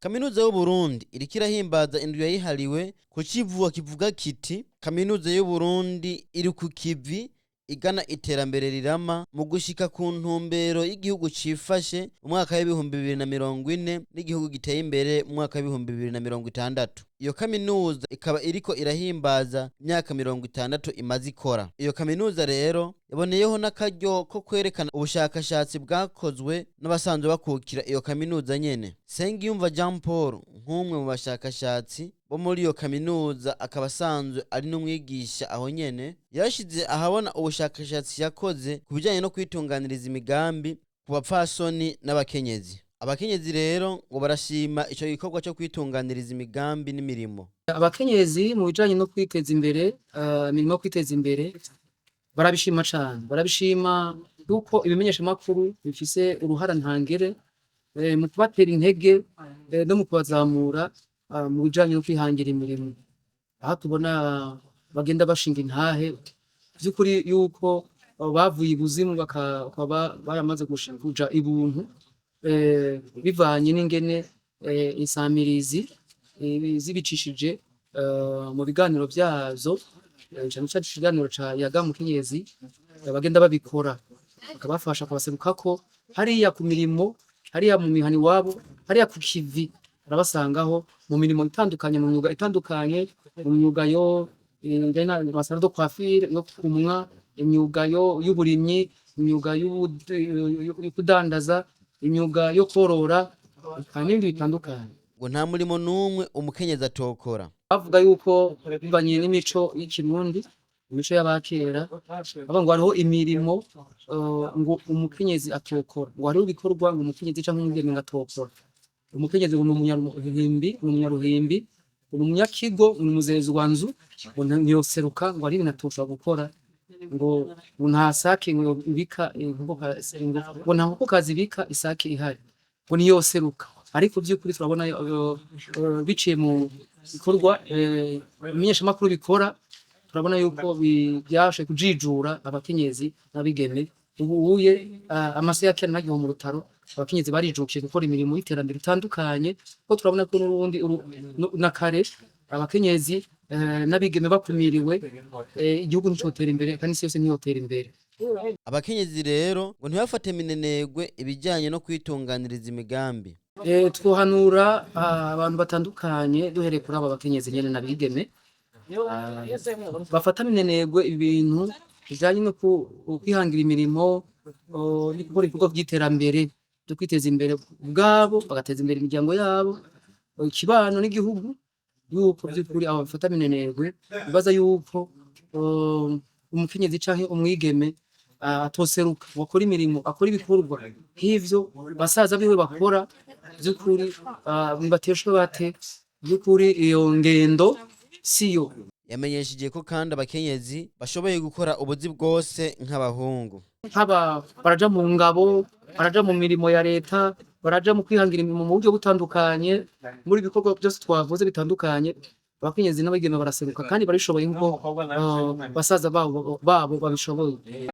Kaminuza y'Uburundi iriko irahimbaza indwi yayihariwe ku civugo kivuga kiti: "Kaminuza y'Uburundi iri ku kivi igana iterambere rirama mu gushika ku ntumbero y'igihugu cifashe mu mwaka w'2040 n'igihugu giteye imbere mu mwaka w'2060." Iyo kaminuza ikaba iriko irahimbaza imyaka 60 imaze ikora. Iyo kaminuza rero yaboneyeho n'akaryo ko kwerekana ubushakashatsi bwakozwe n'abasanzwe bakukira iyo kaminuza nyene. Sengiyumva Jean Paul, nk'umwe mu bashakashatsi bo muri iyo kaminuza, akaba asanzwe ari n'umwigisha aho nyene, yarashize ahabona ubushakashatsi yakoze ku bijanye no kwitunganiriza imigambi ku bapfasoni n'abakenyezi. Abakenyezi rero ngo barashima ico gikorwa co kwitunganiriza imigambi n'imirimo. Abakenyezi mu bijanye no kwiteza imbere, imirimo yo kwiteza imbere, barabishima cane. Barabishima yuko ibimenyeshamakuru bifise uruhara ntangere mu kubatera intege no mu kubazamura mu bijanye no kwihangira imirimo. Aho tubona bagenda bashinga intahe vy'ukuri yuko bavuye ibuzimu bakaba baramaze kuja ibuntu, bivanye n'ingene insamirizi zibicishije mu biganiro vyazo, cane cane ikiganiro ca Yaga Mukenyezi, bagenda babikora bakabafasha, bakabaserukako hariya ku mirimo, hariya mu mihana iwabo, hariya ku kivi. Urabasangaho mu mirimo itandukanye, mu myuga itandukanye, mu myuga yo ma salons de coiffure, yo kumwa, imyuga yo y'uburimyi, imyuga yo kudandaza, imyuga yo korora, eka n'ibindi bitandukanye. Ngo nta murimo n'umwe umukenyezi atokora. Bavuga yuko bivanye n'imico y'ikirundi, imico y'abakera, bavuga ngo hariho imirimo ngo umukenyezi atokora, ngo hariho ibikorwa ngo umukenyezi canke umwigeme ngo atokora. Umukenyezi ngo ni umunyaruhimbi, ni umunyaruhimbi, ngo ni umunyakigo, ngo ni umuzezwanzu, ngo ntiyoseruka, ngo hari ibintu atoshobora gukora, ngo nta sake ngo ibika ngo nta nkokokazi ibika isake ihari, ngo ntiyoseruka. Ariko vy'ukuri turabona biciye mu bikorwa ibimenyeshamakuru bikora, turabona yuko vyashoboye kujijura abakenyezi n'abigeme. Ubu uye amase ya kera ntagiye mu rutaro, abakenyezi barijukiye gukora imirimo y'iterambere itandukanye, ko turabona ko n'ubundi na kare abakenyezi n'abigeme bakumiriwe, igihugu nticotera imbere kandi isi yose ntiyotera imbere. Abakenyezi rero ngo ntibafate minenegwe ibijanye no kwitunganiriza imigambi. Twohanura abantu batandukanye, duhereye kuri aba bakenyezi nyene n'abigeme, bafata minenegwe ibintu bijanye no kwihangira imirimo no gukora ibikorwa vy'iterambere vyo kwiteza imbere ubwabo, bagateza imbere imiryango yabo, ikibano n'igihugu, yuko vy'ukuri abo bafata minenegwe bibaza yuko umukenyezi canke umwigeme atoseruka ngo akore imirimo, akore ibikorwa nk'ivyo basaza biwe bakora, vy'ukuri nibateshwe bate. Vy'ukuri iyo ngendo siyo. Yamenyesheje ko kandi abakenyezi bashoboye gukora ubuzi bwose nk'abahungu. Haba baraja mu ngabo, baraja mu mirimo ya leta, baraja mu kwihangira imirimo mu buryo butandukanye, muri ibikorwa byose twavuze bitandukanye, abakenyezi n'abigeme baraseruka kandi barishoboye nk'uko basaza babo babishoboye.